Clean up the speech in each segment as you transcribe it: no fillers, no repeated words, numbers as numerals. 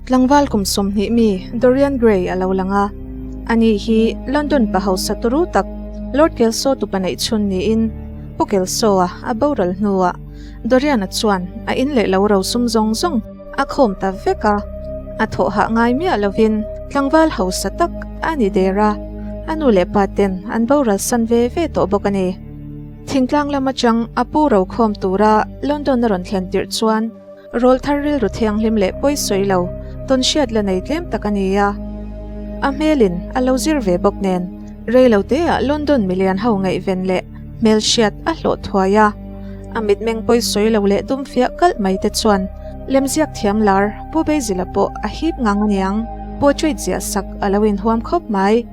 Tlangval kum 20 mi Dorian Gray a lo lang a. Ani hi London pa hausa turu tak Lord Kelso tupa neih chhun niin Pu Kelso-a a boral hnuah Dorian-a chuan a in leh lo rosum zawng zawng a khawm ta vek a. A thawh hah ngai miah lovin tlangval hausa tak a ni der a, a nu leh pa ten an boral san ve ve tawh bawk a ni. Thingtlang lam atang a pu rokhawm tura London a rawn thlen tirh chuan Rawlthar rilru thianghlim leh pawi sawi lo, tawn hriat la nei tlem tak a ni a. A hmelin a lo zir ve bawk nen, rei lo teah London milian ho ngaihven leh hmelhriat a hlawh thuai a. A mitmeng pawi sawi lo leh dum fiah kalh mai te chuan lemziak thiam lar Pu Basil-a pawh a hip ngang aniang, portrait ziah sak a lo inhuam khawp mai.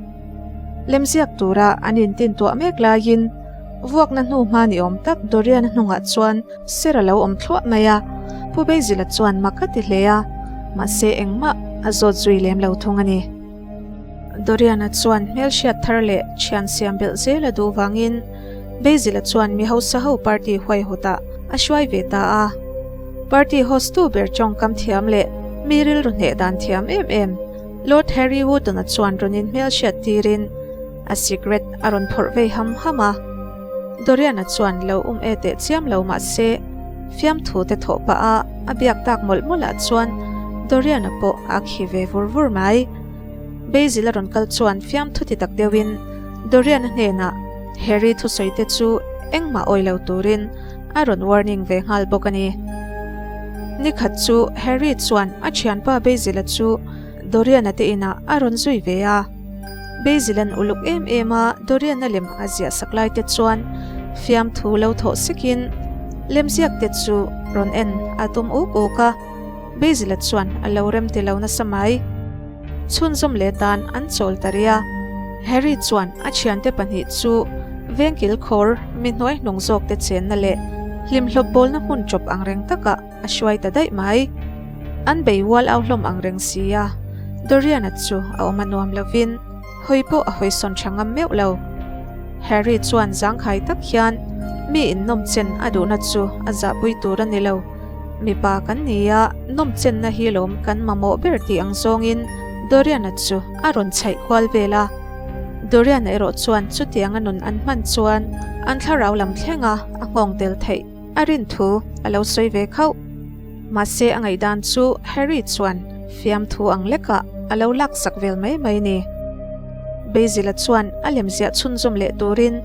Lemziak tura an intintuah mek laiin vuakna hnu hma ni awm tak Dorian-a hnungah chuan Ser a lo awm thluah mai a, Pu Basil-a chuan mak a ti hle a, mahse engmah a zawt zui lem lo thung a ni. Dorian-a chuan hmelhriat thar leh thian siam belh zel a duh vangin Basil-a chuan mi hausa ho party huaihawtah a hruai ve ta a. Party host-tu ber tawngkam thiam leh mi rilru hneh dan thiam em em Lord Harry Wotton-a chuan rawn inhmelhriat tirin a cigarette a rawn phawrh vei ham ham a. Dorian-a chuan lo um e teh chiam lo mah se, fiamthu te thawh pah a a biak tak mawlh mawlh ah chuan Dorian-a pawh a khi ve vur vur mai. Basil a rawn kal chuan fiamthu ti tak deuhin Dorian-a hnenah Harry thusawi te chu engmah awi lo turin a rawn warning ve nghal bawk a ni. Nikhat chu Harry chuan a thianpa Basil-a chu Dorian-a te inah a rawn zui ve a. Basil an uluk em em a, Dorian-a lem a ziah sak lai te chuan fiamthu lo thawh sikin lemziak te chu rawn en a tum uk uk a, Basil-a chuan a lo rem ti lo nasa mai. Chhunzawm leh tan an chawl ta rih a, Harry chuan a thiante pahnih chu vengkil khawr mi hnuai hnung zawk te chenna leh hlimhlawp bawlna hmun chawp ang reng takah a hruai ta daih mai. An bei ual au hlawm ang reng si a, Dorian-a chu a awm a nuam lovin hawi pawh a hawi sawn tha ngam meuh lo. Harry chuan zangkhai tak hian mi in nawm chen a duhna chu a zahpui tur a ni lo. Mipa kan ni a, nawm chenna hi lawm kan mamawh ber tih ang zawngin Dorian-a chu a rawn chhaih kual vel a. Dorian-a erawh chuan chutianga nun an hman chuan an thlarau lam thlenga a nghawng tel theih. A rin thu a lo sawi ve khauh. Mahse a ngaihdan chu Harry chuan fiamthu ang lekah a lo laksak vel mai mai ni. Basil-a chuan a lemziah chhunzawm leh turin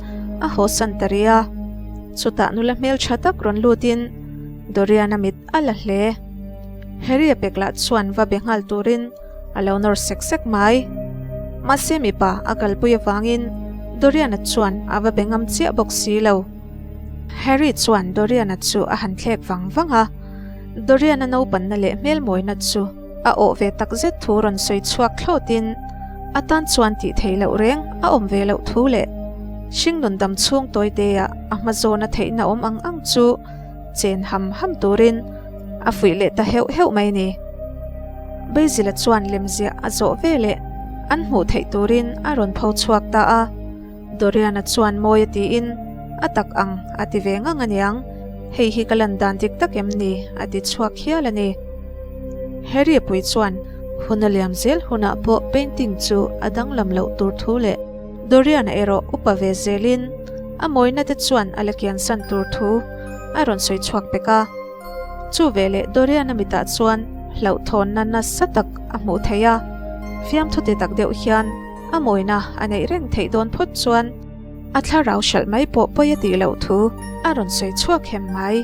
a hawsan ta rih a. Chutah nula hmeltha tak rawn lutin Dorian-a mit a la hle. Harry-a pek lah chuan va be nghal turin a lo nawr sek sek mai. Mahse mipa a kalpui avangin Dorian-a chuan a va be ngam chiah bawk si lo. Harry chuan Dorian-a chu a han thlek vang vang a, Dorian-a naupanna leh hmelmawina chu a awh ve tak zet thu rawn sawi chhuak thlawtin a tan chuan tih theih loh reng a awm ve loh thu leh hringnun dam chhung tawite-ah a hma zawna theihna awm ang ang chu chen ham ham turin a fuih leh ta heuh heuh mai ni. Basil-a chuan lemziah a zawh ve leh an hmuh theih turin a rawn pho chhuak ta a. Dorian-a chuan mawi a tiin, A tak ang, a ti ve ngang aniang. Hei hi ka lan dan dik tak em ni? a ti chhuak hial a ni. Harry-a pui chuan hun a liam zel hunah pawh painting chu a danglam loh tur thu leh Dorian-a erawh upa ve zelin a mawina te chuan a la kiansan tur thu a rawn sawi chhuak pek a. Chu veleh Dorian-a mitah chuan hlauhthawnna nasa tak a hmuh theih a, fiamthu ti tak deuh hian, A mawina a neih reng theih dawn phawt chuan a thlarau hralh mai pawh pawi a tih loh thu a rawn sawi chhuak hem mai.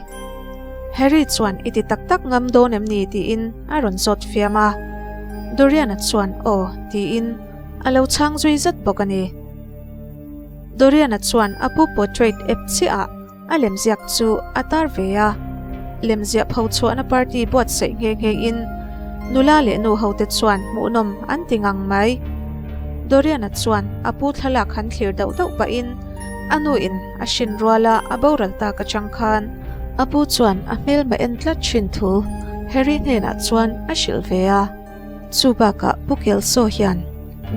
Harry chuan i ti tak tak ngam dawn em ni tiin a rawn zawt fiam a. Dorian-a chuan aw tiin a lo chhang zui zat bawk a ni. Dorian-a chuan a pu portrait ep chiah ah A lemziak chu a tar ve a, lemziah pho chhuahna party buatsaih nghe nghe in nula leh nu ho te chuan hmuhnawm an ti ngang mai. Dorian-a chuan a pu thlalak han thlir dauh dauh pahin a nu in a hrin ruala a boral tak atang khan a pu chuan a hmelma en tlat thin thu Harry hnenah chuan a hrilh ve a. Chu bakah Pu Kelso hian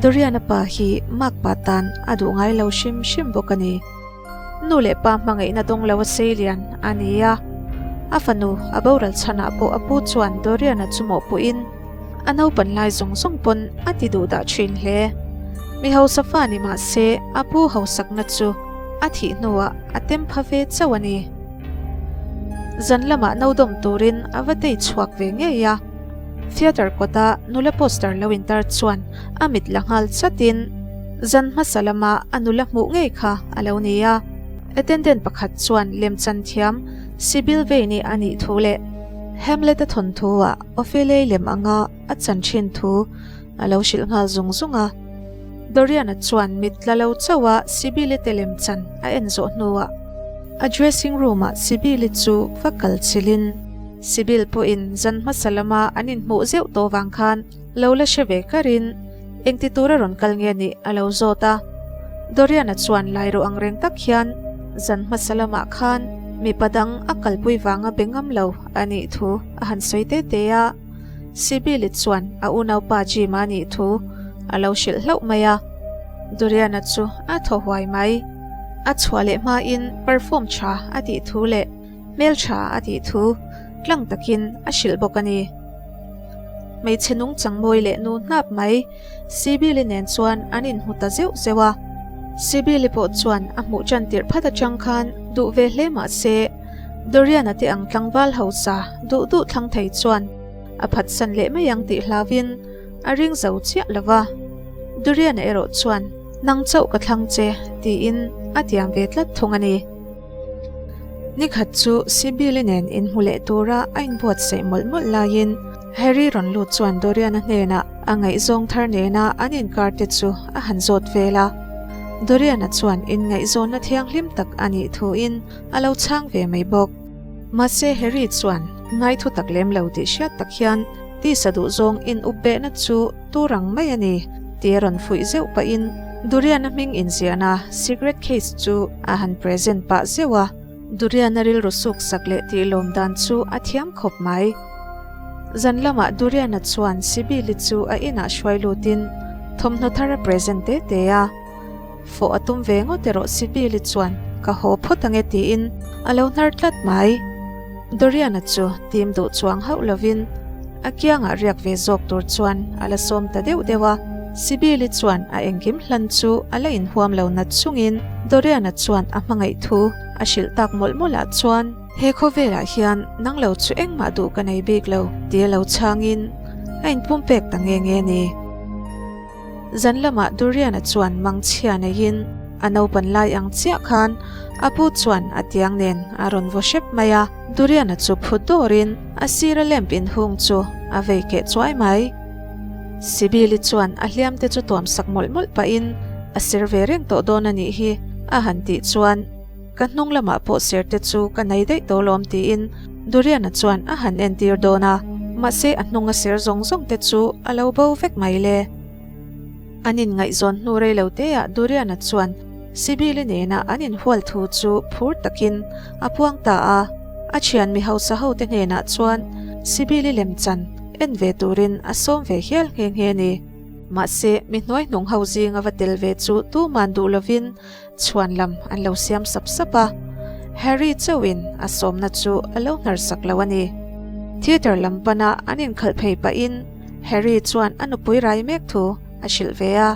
Dorian-a pa hi makpa tan a duh ngai lo hrim hrim bawk a ni. Nu leh pa hmangaihna dawng lo a sei lian a ni a, a fanu a boral chhanah pawh a pu chuan Dorian-a chu mawhpuhin A naupan lai zawng zawng pawn a ti duh dah thin hle. Mi hausa fa ni mah se a pu hausakna chu a thih hnuah a tem pha ve chauh a ni. Zan lamah no dawm turin a va tei chhuak ve ngei a. Theatre kawta nula poster lo intar chuan a mit la nghal chatin zan hmasa lama a nula hmuh ngei kha a lo ni a. Attendant pakhat chuan lemchan thiam Sybil Vane-i a nih thu leh Hamlet-a thawnthu-ah Ophelia-i lem anga a chan thin thu a lo hrilh nghal zung zung a. Dorian-a chuan mit tla lo chauh a Sybil-i te lem chan a en zawh hnuah a dressing room-ah Sybil-i chu va kal chilhin Sybil pawhin zan hmasa lama an inhmuh zeuh tawh vang khan lo la hre ve karin engti tura rawn kal nge nih a lo zawt a. Dorian-a chuan lai rawh ang reng tak hian zan hmasa lamah khan mipa dang a kalpui vanga be ngam lo a nih thu a han sawi te te a. Sibili chuan a unaupa Jim-a nih thu a lo hrilh hlauh mai a. Dorian-a chu a thaw huai mai. A chhuah leh hmain perform tha a tih thu leh hmeltha a tih thu tlang takin a hrilh bawk a ni. Hmeichhe nungchang mawi leh nu hnap mai Sibili nen chuan an inhmu ta zeuh zeuh a. Sibili pawh chuan a hmuh tan tirh phat atang khan duh ve hle mah se Dorian-a te ang tlangval hausa duh duh thlang thei chuan a phatsan leh mai ang tih hlauvin a ring zo chiah lo va. Dorian-a erawh chuan nang chauh ka thlang che tiin a tiam ve tlat thung a ni. Nikhat chu Sibili nen inhmu leh tura a inbuatsaih mawlh mawlh laiin Harry rawn lut chuan Dorian-a hnenah a ngaihzawng thar nena an inkar te chu a han zawt vel a. Dorian-a chuan inngaihzawnna thianghlim tak a nih thuin a lo chhang ve mai bawk. Mahse Harry chuan ngaithu tak lem lo tih hriat tak hian tisa duhzawng in up behna chu tur ang mai a ni tih a rawn fuih zeuh pahin Dorian-a hming inziahna cigarette case chu a han present pah zeuh a. Durian-a rilru suk sak leh tih lawm dan chu a thiam khawp mai. Zan lamah Durian-a chuan Sibili chu a inah hruai lutin thawmhnaw thar a present te te a. Fawh a tum ve ngawt erawh Sibili chuan ka haw phawt ange tiin a lo hnar tlat mai. Dorian-a chu tim duh chuang hauh lovin a kiangah riak ve zawk tur chuan a la sawm ta deuh deuh a. Sibili chuan a engkim hlan chu a la inhuam lo nat chungin Dorian-a chuan a hmangaih thu a hrilh tak mawlh mawlh ah chuan he khawvelah hian nang lo chu engmah duh ka nei bik lo tia lo chhangin a inpumpek ta nge nge ni. Zan lamah Durian-a chuan mangchhia neiin a naupan lai ang chiah khan a pu chuan a tiang nen a rawn vaw hrep mai a. Durian-a chu phut dawrin a sira lamp inhung chu a vei keh chuai mai. Sibili chuan a hliam te chu tuam sak mawlh mawlh pahin a ser ve reng tawh dawn a nih hi a han tih chuan Ka hnung lamah pawh ser te chu ka nei daih tawh lawm tiin Durian-a chuan a han entir dawn a, mahse a hnunga ser zawng zawng te chu a lo bo vek mai le. An inngaihzawn hnu rei lo teah Durian-a chuan Sibili nena an inhual thu chu phur takin a puang ta a, a thian mi hausa ho te hnenah chuan Sibili lemchan en ve turin a sawm ve hial nghe nghe ni. Mahse mi hnuaihnung ho zinga va tel ve chu tuman duh lovin Chhuan lam an lo siam sap sap a, Harry chauhin a sawmna chu a lo hnar sak lo a ni. Theatre lam pana an inkhalh phei pahin Harry chuan a nupui rai mek thu a hrilh ve a,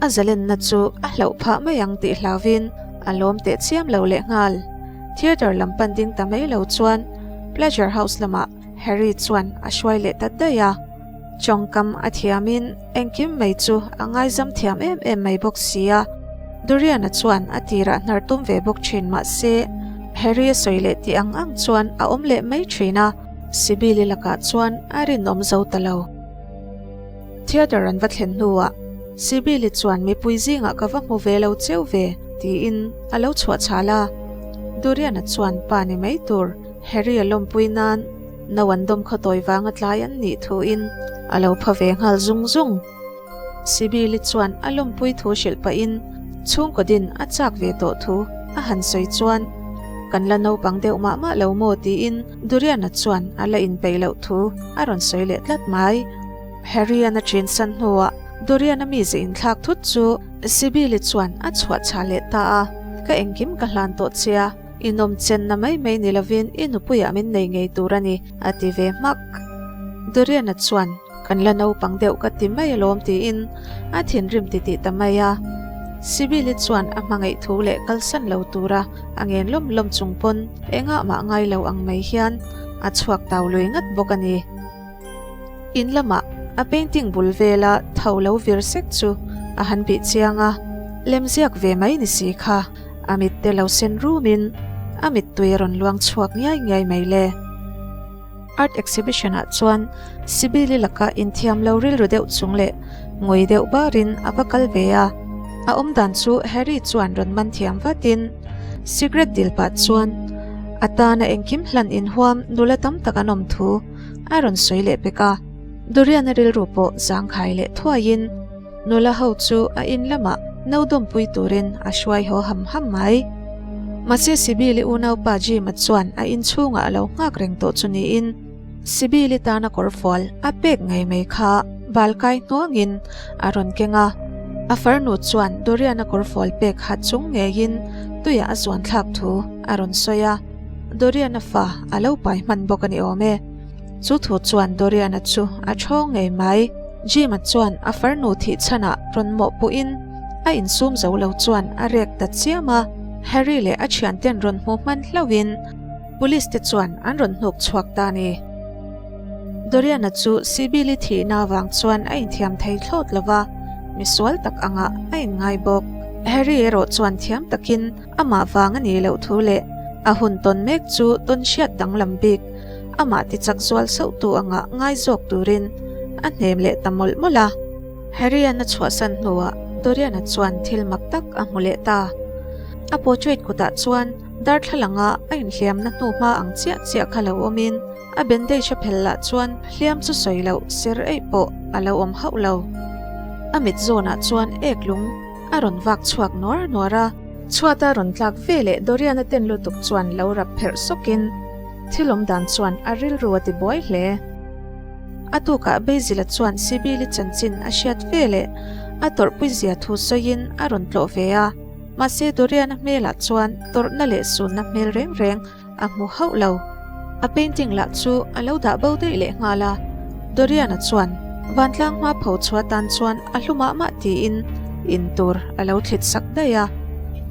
a zalenna chu a hlauh phah mai ang tih hlauvin a lawm teh chiam lo lehnghal. Theatre lam pan ding ta mai lo chuan Pleasure House lamah Harry chuan a hruai leh ta daih a, tawngkam a thiamin engkim mai chu a ngaizam thiam em em mai bawk si a. Dorian-a chuan a tirah hnar tum ve bawk thin mah se, Harry a sawi leh tih ang ang chuan a awm leh mai thin a, Sibili lakah chuan a rinawm zo ta lo. Theatre an va thlen hnuah Sibili chuan mipui zingah ka va hmu ve lo cheu ve tiin a lo chhuah chhal a, Dorian-a chuan pa ni mai tur Harry a lawmpui nan no an dawm khaw tawi vanga tlai an nih thuin a lo pha ve nghal zung zung. Sibili chuan a lawmpui thu hrilh pahin chhungkaw din a chak ve tawh thu a han sawi chuan kan la naupang deuh mah mah lo maw tiin Durian-a chuan a la inpeih loh thu a rawn sawi leh tlat mai. Harry-a'n a ṭin san hnuah Durian-a mize inthlak thut chu Sibili chuan a chhuah chah leh ta a, Ka engkim ka hlan tawh che a, I nawmchenna mai mai ni lovin i nupuiah min nei ngei tur a ni, a ti ve hmak. Dorian-a chuan. Kan la naupang deuh ka ti mai alawm tiin a thinrim titih ta mai a. Sibili chuan a hmangaih thu leh kalsan lo tura a ngen lawm lawm chung pawn engah mah ngai lo ang mai hian a chhuak tau lui ngat bawk a ni. In lamah a painting bul vela tho lo vir sek chu a han bih chiang a, lemziak ve mai ni si kha a mitte lo sen rumin a mittui a rawn luang chhuak ngiai ngiai mai le. Art exhibition ah chuan Sibili laka inthiam lo rilru deuh chung leh ngui deuh barin a va kal ve a, a awm dan chu Harry chuan rawn man thiam vatin cigarette dil pah chuan a tana engkim hlan inhuam nula tam tak an awm thu a rawn sawi leh pek a. Dorian-a rilru pawh zangkhai leh thuaiin nula ho chu a in lamah no dawmpui turin a hruai haw ham ham mai. Mahse Sibili unaupa Jim-a chuan a inchhungah a lo nghak reng tawh chu niin Sibili tana kawrfual a pek ngei mai kha balkai hnuangin a rawn keng a. A farnu chuan Dorian-a kawrfual pek hat chung ngeiin tuiah a zuan thlak thu a rawn sawi a. Dorian-a fa a lo pai hman bawk a ni awm e. Chu thu chuan Dorian-a chu a thawng ngei mai. Jim-a chuan a farnu thih chhanah rawn mawhpuhin a insum zo lo chuan a rek ta chiam a. Harry leh a thianten rawn hmu hman hlauhin Police te chuan an rawn hnuk chhuak ta a ni. Dorian-a chu Sibili thihna avang chuan a inthiam thei thlawt lo va, misual tak angah a inngai bawk. Harry erawh chuan thiam takin Amah vang a nih loh thu leh a hun tawn mek chu tawn hriat danglam bik, amah tichak zual sauhtu anga ngai zawk turin a hnem leh ta mawlh mawlh a. Harry-a'n a chhuahsan hnuah Dorian-a chuan thil mak tak a hmu leh ta. A portrait kutah chuan darthlalanga a inhliamna hnuhma ang chiah chiah kha lo awmin a bandage a phel lah chuan hliam chu sawi loh ser eih pawh a lo awm hauh lo. A mit zawnah chuan ek lung a rawn vak chhuak nuar nuar a. Chhuata rawn tlak ve leh Dorian-a ten lutuk chuan lo rap pherh sawkin thil awm dan chuan a rilru a ti buai hle. A tukah Basil-a chuan Sibili chanchin a hriat ve leh a tawrhpui zia thu sawiin a rawn tlawh ve a, mahse Dorian-a hmelah chuan tawrhna leh sunna hmel reng reng A hmu hauh lo. A painting lah chu a lo dah bo daih leh nghal a. Dorian-a chuan vantlang hma pho chhuah tan chuan a hlu mah mah tiin in tur a lo thlit sak daih a.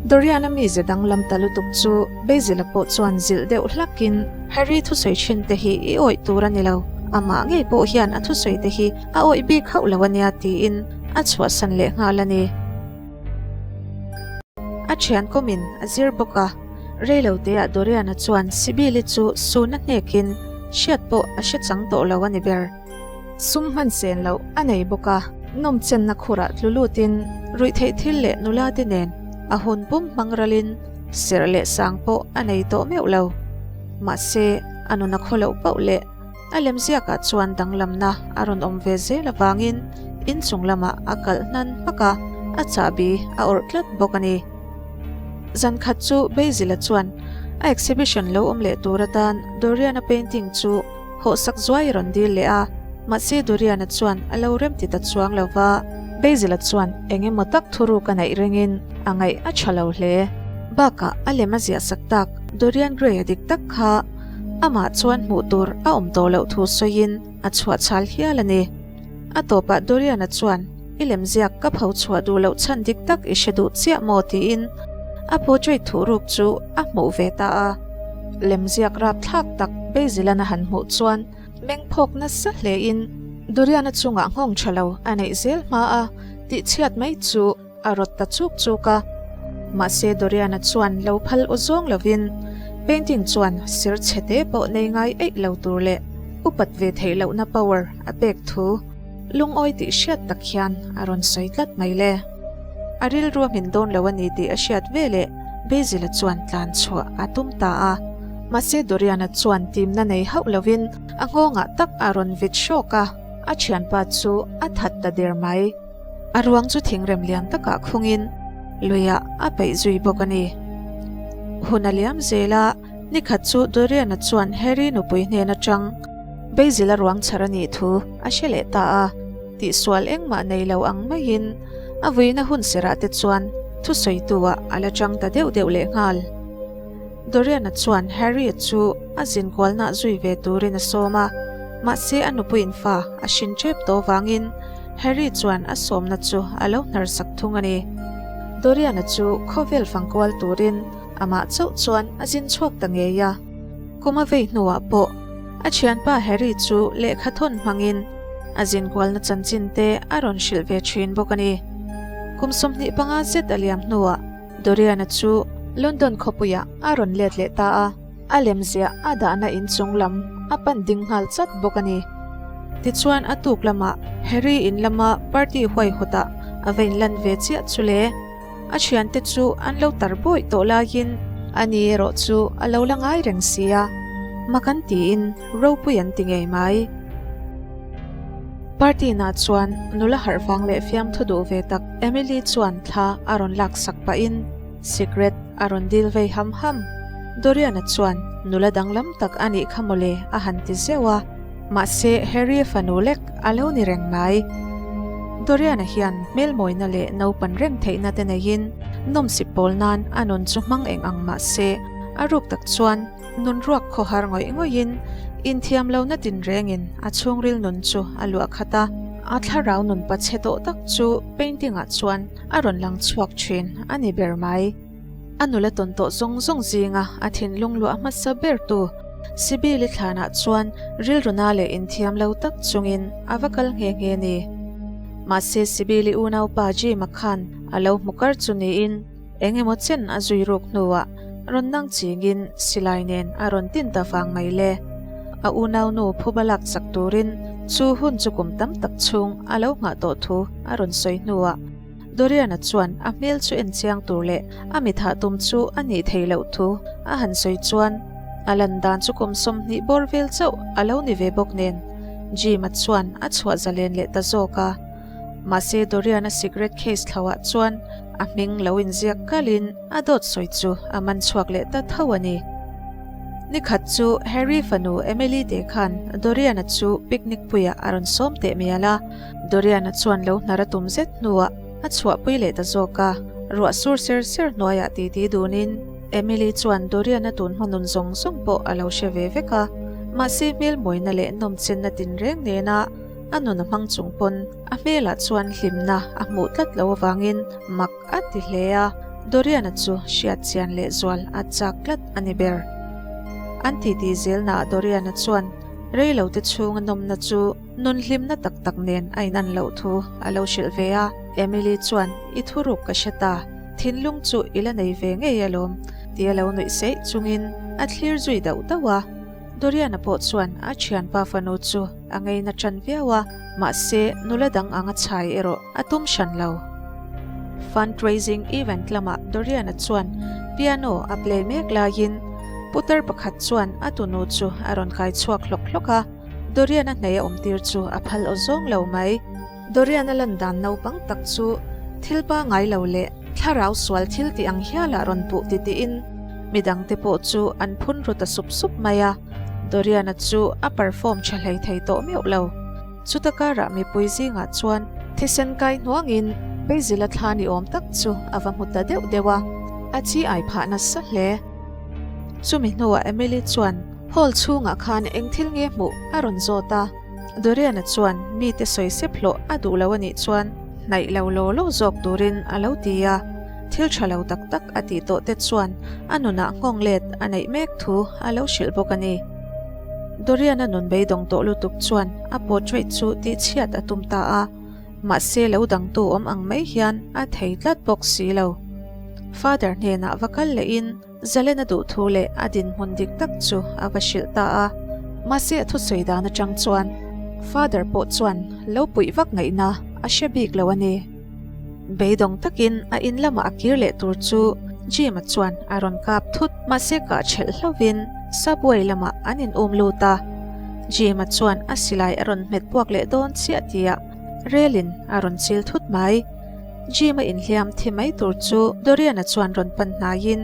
Dorian-a mize danglam ta lutuk chu Basil-a pawh chuan zilh deuh hlakin, Harry thusawi thin te hi i awih tur a ni lo, amah ngei pawh hian a thusawi te hi a awih bik hauh lo a nia tiin a chhuahsan leh nghal a ni. A thian kawmin a zir bawk a. Reiloteah Dorian-a chuan Sibili chu suna hnekin hriat pawh a hre chang tawh lo a ni ber. Sum hman sen loh a nei bawk a, nawmchenna khurah tlu lutin ruihtheih thil leh nula te nen a hun pum hmang ralin serh leh sang pawh a nei tawh meuh lo. Mahse, a nun a khaw loh pauh leh a lemziakah chuan danglamna a rawn awm ve zel avangin inchung lamah a kalh hnan hmak a, a chahbi a awrh tlat bawk a ni. Zan khat chu Basil-a chuan a exhibition lo awm leh tur atan Dorian-a painting chu hawhsak zuai a rawn dil leh a, mahse Dorian-a chuan a lo rem ti ta chuang lo va. Basil-a chuan eng emaw tak thuruk a neih ringin a ngaih a tha lo hle. Bakah a lem a ziah sak tak Dorian Gray-a dik tak kha amah chuan hmuh tur a awm tawh loh thu sawiin a chhuah chhal hial a ni. A tawpah Dorian-a chuan I lemziak ka pho chhuah duh loh chhan dik tak i hre duh chiah maw tiin a portrait thuhruk chu a hmuh ve ta a. Lemziak rapthlak tak Basil-an a han hmuh chuan meng phawk nasa hlein Dorian-a chungah nghawng tha lo a neih zel hma a tihchhiat mai chu a rawt ta chuk chuk a. Mahse Dorian-a chuan lo phal aw zawng lovin painting chuan sir chhe te pawh nei ngai eih lo tur leh upat ve theih lohna power a pek thu Lungawi tih hriat tak hian a rawn sawi tlat mai le. A rilru a hmin dawn lo a ni tih a hriat veleh Basil-a chuan tlan chhuah a tum ta a. Mahse Dorian-a chuan timna nei hauh lovin a nghawngah tak a rawn vit hrawk a, a thianpa chu a that ta der mai. A ruang chu thingrem lian takah khungin luiah a peih zui bawk a ni. Hun a liam zel a, nikhat chu Dorian-a chuan Harry nupui hnen atang Basil-a ruang chhar a nih thu a hre leh ta a, tihsual engmah nei lo ang maiin a vuina hun serah te chuan thusawitu-ah a la chang ta deuh deuh leh nghal. Dorian-a chuan Harry-a chu a zinkualnah zui ve turin a sawm a. Mahse a nupuiin fa a hrin tep tawh vangin Harry chuan a sawmna chu a lo hnar sak thung a ni. Dorian-a chu khawvel fangkual turin amah chauh chuan a zin chhuak ta ngei a. Kum a vei hnuah pawh a thianpa Harry chu lehkha thawn hmangin a zin kualna chanchin te a rawn hrilh ve thin bawk a ni. Kum 25 zet a liam hnuah Dorian-a chu London khawpuiah a rawn let leh ta a. A lemziah a dahna inchung lam a pan ding nghal chat bawk a ni. Tichuan a tuk lamah Harry in lama party huaihawtah a va inlan ve chiah chu le. A thiante chu an lo tar bawih tawh laiin a ni erawh chu a lo la ngai reng si a, mak an tiin ropui an ti ngei mai. Party nah chuan nula harh vang leh fiamthu duh ve tak Emily chuan thla a rawn laksak pahin, Sikret a rawn dil vei ham ham. Dorian-a chuan nula danglam tak a nih kha mawle a han ti zeuh a, mahse Harry-a fanu lek a lo ni reng mai. Dorian-a hian hmelmawina leh naupan reng theihna te neiin nawmsip pawl nan a nun chu hmang eng ang mahse a ruk tak chuan nun ruak khawhar ngawih ngawihin inthiam lohna tinrengin a chhungril nun chu a luah khat a. A thlarau nun pachhe tawh tak chu painting-ah chuan A rawn lang chhuak thin a ni ber mai. A nula tawn tawh zawng zawng zinga a thinlung luah hmasa ber tu Sibili thlanah chuan rilruna leh inthiam lo tak chungin a va kal nghe nghe ni. Mahse Sibili unaupa Jim-a khan a lo hmu kar chu niin eng emaw chen a zui ruk hnuah rawn nang chingin silai nen a rawn tin ta vang mai le. A unaunu phuba lak chak turin chu hun chu kum tam tak chhung a lo nghah tawh thu a rawn sawi hnuah Dorian-a chuan a hmel chu en chiang tur leh a mi thah tum chu a nih thei loh thu a han sawi chuan a lan dan chu kum 20 bawr vel chauh a lo ni ve bawk nen Jim-a chuan a chhuah zalen leh ta zawk a. Mahse Dorian-a cigarette case thlauhah chuan a hming lo inziak kalin a dawt sawi chu a man chhuak leh ta tho a ni. Ni khat chu Harry fanu Emily te khan Dorian-a chu picnic puiah a rawn sawm teh mial a. Dorian-a chuan lo hnar a tum zet hnuah a chhuahpui leh ta zawk a. Ruah sur ser ser hnuaiah titi dunin Emily chuan Dorian-a tun hma nun zawng zawng pawh a lo hre ve vek a. Mahse hmel mawina leh nawmchenna tinreng nena a nun a hmang chung pawn a hmelah chuan hlimna a hmuh tlat loh avangin mak a ti hle a, Dorian-a chu hriat chian leh zual a chak tlat a ni ber. An titi zelnaah Dorian-a chuan reilote chhunga nawmna chu nun hlimna tak tak nen a inan loh thu a lo hrilh ve a. Emily chuan, I thuruk ka hre ta, thinlung chu i la nei ve ngei alawm, tia lo nuih seih chungin a thlir zui dauh dauh a. Dorian-a pawh chuan a thianpa fanu chu a ngeina tan viau a, mahse nula dang anga chhai erawh a tum hran lo. Fundraising event lamah Dorian-a chuan piano a play mek laiin putar pakhat chuan a tunu chu a rawn kai chhuak hlawk hlawk a, Dorian-a hnaih a awmtir chu a phal aw zawng lo mai. Dorian-a lan dan naupang tak chu thil pangai lo leh thlarau sual thil tih ang hialah rawn puh titiin midangte pawh chu an phun ru ta sup sup mai a. Dorian-a chu a perform tha hlei thei tawh meuh lo. Chuta karah mipui zingah chuan thisen kai hnuangin Basil-a thla ni awm tak chu a va hmu ta deuh deuh a, a chi ai phah nasa hle. Chumi hnuah Emily chuan hall chhungah khan eng thil nge hmuh a rawn zawt a. Dorian-a chuan mite sawi sep hlawh a duh lo a nih chuan hnaih lo law law zawk turin a lo ti a, thil tha lo tak tak a tih tawh te chuan a nunah nghawng let a neih mek thu a lo hrilh bawk a ni. Dorian-a nun beidawng tawh lutuk chuan a portrait chu tihchhiat a tum ta a, mahse lo dangtu awm ang mai hian a thei tlat bawk si lo. Father hnenah va kal lehin Zalena duh thu leh a dinhmun dik tak chu a va hrilh ta a. Mahse a thusawi dan atang chuan Father pawh chuan lo puih vak ngaihna a hre bik lo a ni. Beidawng takin a in lamah a kir leh tur chu Jim-a chuan a rawn kap thut. Mahse kah ṭhelh hlauhin Subway lamah an in um lut a. Jim-a chuan a silai a rawn hmet puak leh dawn chiah tihah relin a rawn chil thut mai. Jim-a inhliam thi mai tur chu Dorian-a chuan rawn pan hnaiin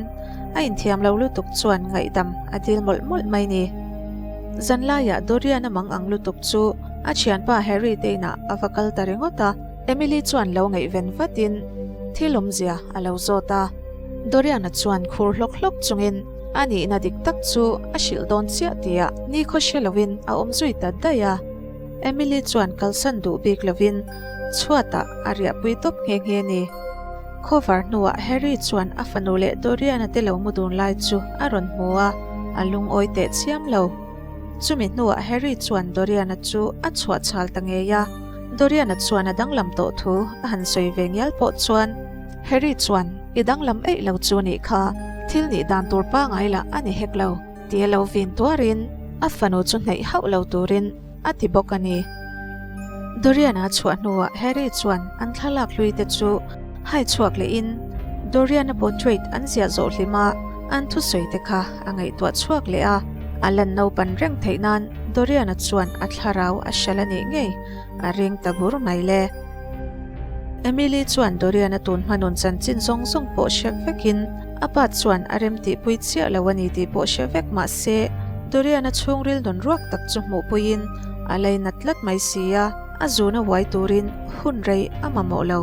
a inthiam lo lutuk chuan ngaihdam a dil mawlh mawlh mai ni. Zanlaiah Dorian-a mang ang lutuk chu a thianpa Harry te inah a va kal ta ringawt a, Emily chuan lo ngaihven vatin thil awmzia a lo zawt a. Dorian-a chuan khur hlawk hlawk chungin. A nihna dik tak chu a hrilh dawn chiah tihah nikhaw hre lovin a awm zui ta daih a. Emily chuan kalsan duh bik lovin chhuatah a riahpui tawp nghe nghe ni. Khawvar hnuah Harry chuan a fanu leh Dorian-a te lo mu dun lai chu a rawn hmu a, a lungawi teh chiam lo. Chumi hnuah Harry chuan Dorian-a chu a chhuah chhal ta ngei a, Dorian-a chuan a danglam tawh thu a han sawi ve ngial pawh chuan Harry chuan I danglam eih lo chu nih kha, thil nih dan tur pangai lah a ni hek lo tia lo vin tuarin a fanu chu hneih hauh lo turin a ti bawk a ni. Dorian-a chhuah hnuah Harry chuan an thlalak hlui te chu hai chhuak lehin Dorian-a portrait an ziah zawh hlim a, an thusawi te kha a ngaihtuah chhuak leh a, a lan naupan reng theih nan Dorian-a chuan a thlarau a hral a nih ngei a ring ta bur mai le. Emily chuan Dorian-a tun hmanun chanchin zawng zawng pawh hre vekin a pa chuan a remtihpui chiah lo a ni tih pawh hre vek mah se Dorian-a chhungril nun ruak tak chu hmuhpuiin a lainat tlat mai si a, a zuna uai turin hun rei a mamawh lo.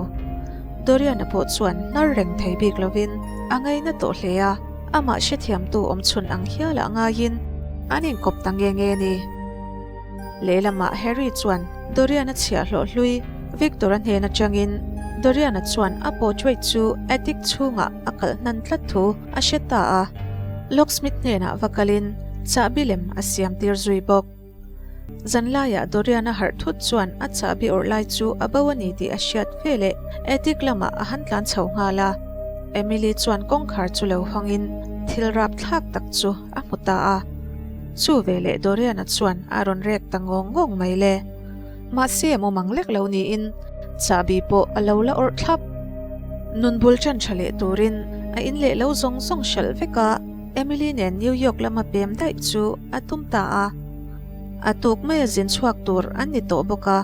Dorian-a pawh chuan hnar reng thei bik lovin a ngaina tawh hle a, amah hrethiamtu awmchhun ang hialah ngaiin an inkawp ta nge nge a ni. Lehlamah Harry chuan Dorian-a chhiahhlawh hlui Victor-a hnen atangin Dorian-a chuan a portrait chu attic chhungah a kalh hnan tlat thu a hre ta a, locksmith hnenah va kalin chahbi lem a siam tir zui bawk. Zanlaiah Dorian-a harh thut chuan a chahbi awrh lai chu a bo a ni tih a hriat veleh attic lamah a han tlan chho nghal a. Emily chuan kawngkhar chu lo hawngin thil rapthlak tak chu a hmu ta a. Chu veleh Dorian-a chuan a rawn rek ta ngawng ngawng mai le. Mahse mumang lek lo niin chahbi pawh a lo la awrh thlap. Nun bul ṭan ṭha leh turin a in leh lo zawng zawng hralh vek a, Emily nen New York lama pem daih chu a tum ta a. A tuk maia zin chhuak tur an ni tawh bawk a,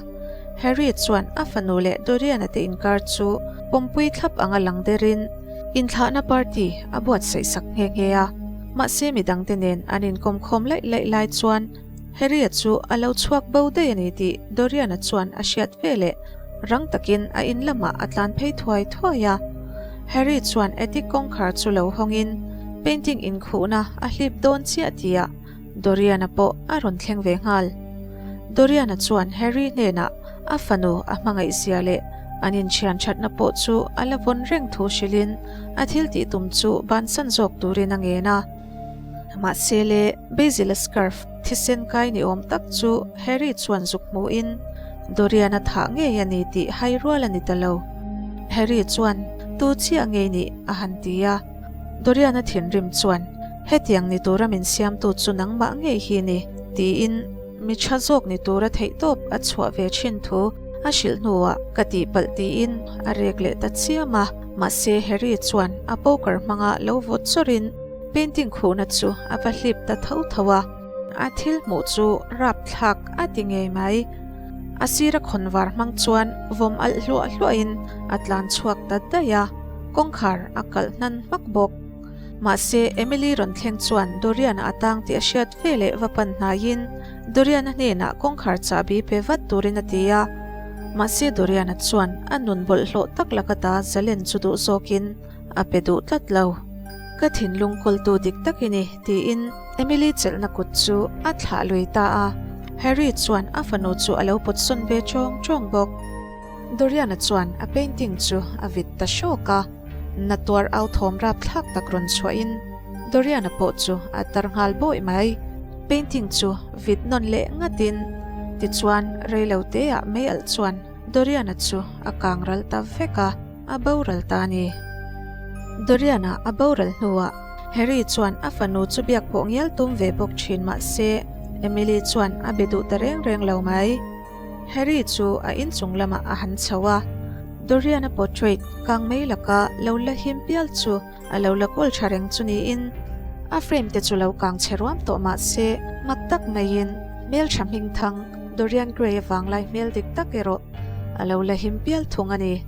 Harry chuan a fanu leh Dorian-a te inkar chu pawmpui thlap anga lang derin inthlahna party a buatsaih sak nghe nghe a. Mahse midangte nen an inkawm khawm laih laih lai chuan Harry-a chu a lo chhuak bo daih a ni tih Dorian-a chuan a hriat ve leh rang takin a in lamah a tlan phei thuai thuai a. Harry chuan attic kawngkhar chu lo hawngin painting inkhuhna a hlip dawn chiah tihah Dorian-a pawh a rawn thleng ve nghal. Dorian-a chuan Harry hnenah a fanu a hmangaihzia leh an inthian thatna pawh chu a la vawn reng thu hrilhin a thil tih tum chu bansan zawk turin a ngen a. Mahse le, Basil-a scarf thisen kai ni awm tak chu Harry chuan zuk hmuhin Dorian-a thah ngei a ni tih hai rual a ni ta lo. Harry chuan, Tu chiah ngei nih? a han ti a. Dorian-a thinrim chuan, Hetiang ni tura min siamtu chu nangmah ngei hi ni, tiin mi tha zawk ni tura theihtawp a chhuah ve thin thu a hrilh hnuah ka tihpalh tiin a rek leh ta chiam a. Mahse Harry chuan a poker hmanga lo vawt chawrin painting khuhna chu a va hlip ta tho tho a. A thil hmuh chu rapthlak a ti ngei mai. A sira khawnvar hmang chuan vawm alh hluah hluahin a tlan chhuak ta daih a, kawngkhar a kalh hnan hmak bawk. Mahse Emily rawn thleng chuan Dorian-a a tang tih a hriat veleh va pan hnaiin Dorian-a hnenah kawngkhar chahbi pe vat turin a ti a. Mahse Dorian-a chuan a nun bawlhhlawh tak laka ta zalen chu duh zawkin a pe duh tlat lo. Ka thinlung kawltu dik tak i ni, tiin Emily chelhna kut chu a thlah lui ta a. Harry chuan a fanu chu a lo pawt sawn ve chawng chawng bawk. Dorian-a chuan a painting chu a vit ta hrawk a. Na tuar au thawm rapthlak tak rawn chhuahin Dorian-a pawh chu a tar nghal bawih mai. Painting chu vit nawn leh ngatin tichuan reilo teah mei alh chuan Dorian-a chu a kang ral ta vek a, a boral ta a ni. Dorian-a a boral hnuah Harry chuan a fanu chu biak pawh ngial tum ve bawk thin mah se Emily chuan a be duh ta reng reng lo mai. Harry chu a inchung lamah a han chho a, Dorian-a portrait kang mai laka lo la him pial chu a lo la kawl tha reng chu niin a frame te chu lo kang chhe ruam tawh mah se mak tak maiin hmeltha hmingthang Dorian Gray-a vanglai hmel dik tak erawh a lo la him pial thung a ni.